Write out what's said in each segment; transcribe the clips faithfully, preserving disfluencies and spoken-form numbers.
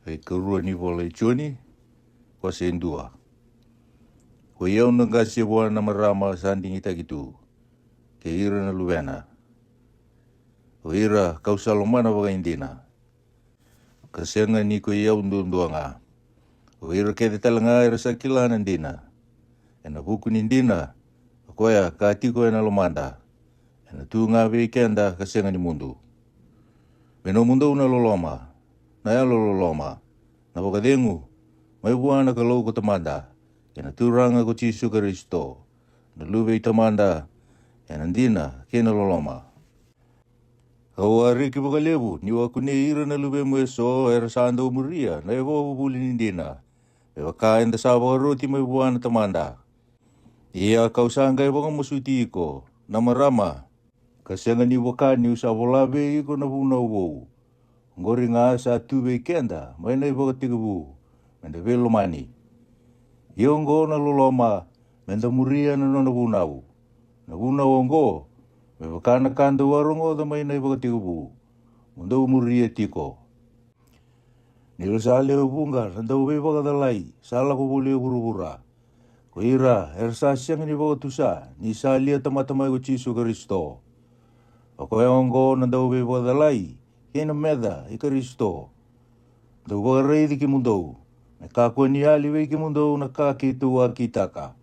Veikarua ni vola i Joni, wase e dua. Ko i au na qase vua na marama sa digitaki tu, kei ira na luvena, o ira ka'u sa lomana vakaidina, ka sega ni ko i au duadua ga, o ira kece tale ga era sa kila na dina. Ena vuku ni dina, o koya ka tiko ena lomada, ena tu ga vei keda ka sega ni mudu. Me nomudou na loloma, na yalololoma, na vakacegu, mai vua na Kalou ko Tamada, kei na Turaga ko Jisu Karisito, na Luve i Tamada, ena dina kei na loloma. Au a reki vakalevu ni'u a kunei ira na luvemu eso era sa dau muria na ivakavuvuli ni dina, me vaka eda sa vakaroti mai vua na Tamada. Ia ka'u sa qai vakamasuti iko, na marama, ka sega ni vaka ni'u sa vola vei iko na vunau vou. Oqori ga sa tu vei keda mai na ivakatekivu, me da veilomani. Ia oqo na loloma, me da muria na nona vunau. Na vunau oqo, me vaka na ka dou a rogoca mai na ivakatekivu, mo dou muria tiko. Ni ra sa lewe vuqa na dauveivakacalai sa lako voli e vuravura, ko ira era sa sega ni vakatusa ni sa lia tamata mai ko Jisu Karisito. O koya oqo na dauveivakacalai kei na meca i Karisito. Dou vakaraici kemudou, me kakua ni yali vei kemudou na ka keitou a kitaka,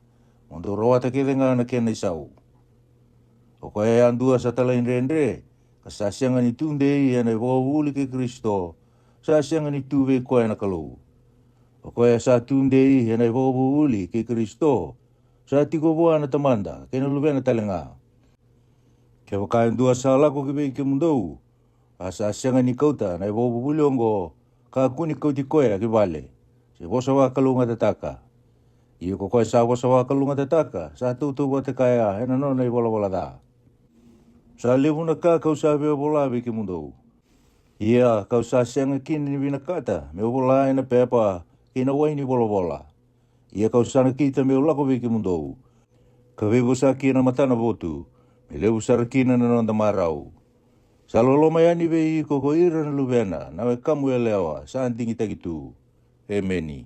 mo dou rawata kece ga na kena isau. O koya yadua sa talaidredre, ka sa sega ni tu dei ena ivakavuvuli kei Karisito, sa sega ni tu vei koya na Kalou. O koya sa tu dei ena ivakavuvuli kei Karisito, sa tiko vua na Tamada kei na Luvena tale ga. Kevaka e dua sa lako ki vei kemudou, a sa sega ni kauta na ivakavuvuli oqo, kakua ni kauti koya ki vale, se vosa vakalougatataka. Ia ko koya sa vosa vakalougatataka sa tautauvata kaya ena nona ivalavala ca. Sa levu na ka ka'u sa via vola vei kemudou. Ia ka'u sa sega kina ni vinakata me'u vola ena pepa kei na wai ni volavola. Ia ka'u sa nakita me'u lako vei kemudou, ka veivosaki ena matana votu, me levu sara kina na noda marau. Sa loloma yani vei iko ko ira na luvena na wekamu yalewa sa digitaki tu. Emeni.